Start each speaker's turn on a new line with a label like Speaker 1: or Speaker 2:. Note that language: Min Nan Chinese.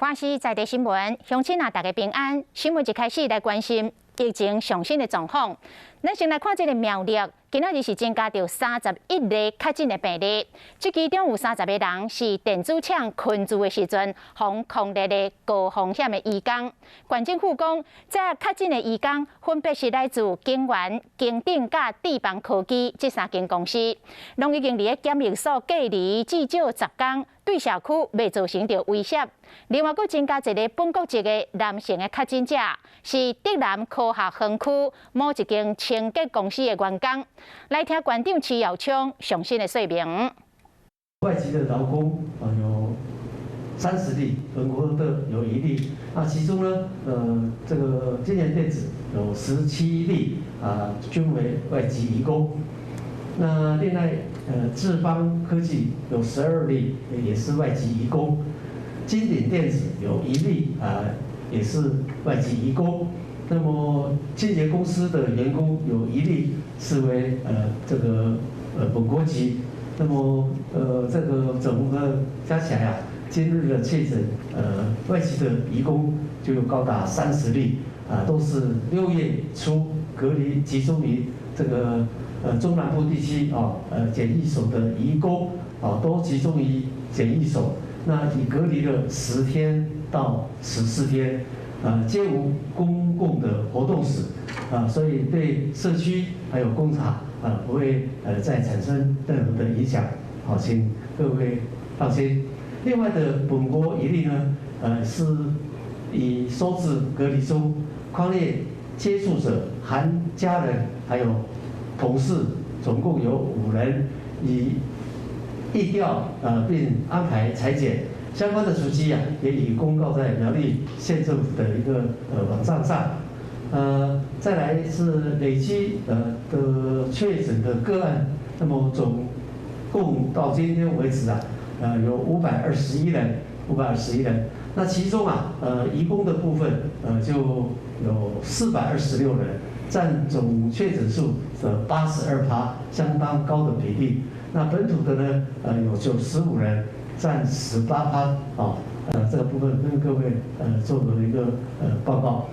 Speaker 1: 華視在地新聞，鄉親啊，大家平安。新聞一開始來關心疫情上新的狀況。咱先來看這个苗栗，今仔日是增加著31例確診的病例，這其中有30個人是電子廠群聚的時陣，予匡列的高風險的移工。縣政府講，這確診的移工分別是來自京元、金鼎佮智邦科技這三間公司，攏已經佇咧檢疫所隔離至少10工，對社區袂造成著威脅。另外，閣增加一个本國籍的男性的確診者，是竹南科學園區某一間清潔公司的員工。來聽縣長徐耀昌上新的說明。
Speaker 2: 外籍的勞工啊有30例，本國的有1例。那其中呢，這個京元電子有17例啊，均為外籍移工。那另外，智邦科技有12例，也是外籍移工。金鼎電子有1例啊，也是外籍移工。那麼清潔公司的員工有一例是為這個本國籍。那麼這個總和加起來啊，今日的確診外籍的移工就有高達30例啊，都是6月初隔離集中於這個中南部地區啊檢疫所的移工啊，都集中於檢疫所。那已隔離了10天到14天，皆無公共的活動史，啊，所以對社區還有工廠啊，不會再產生任何的影響，好，請各位放心。另外的本國一例呢，是已收治隔離中，匡列接觸者含家人還有同事，總共有五人已疫調並安排採檢，相關的足跡啊，也已公告在苗栗縣政府的一個網站上。再來是累積的確診的個案，那麼總共到今天為止啊，有521人，521人。那其中啊，移工的部分，就有426人，佔總確診數的82%，相當高的比例。那本土的呢，有95人，佔18%，啊，這個部分跟各位做了一個報告。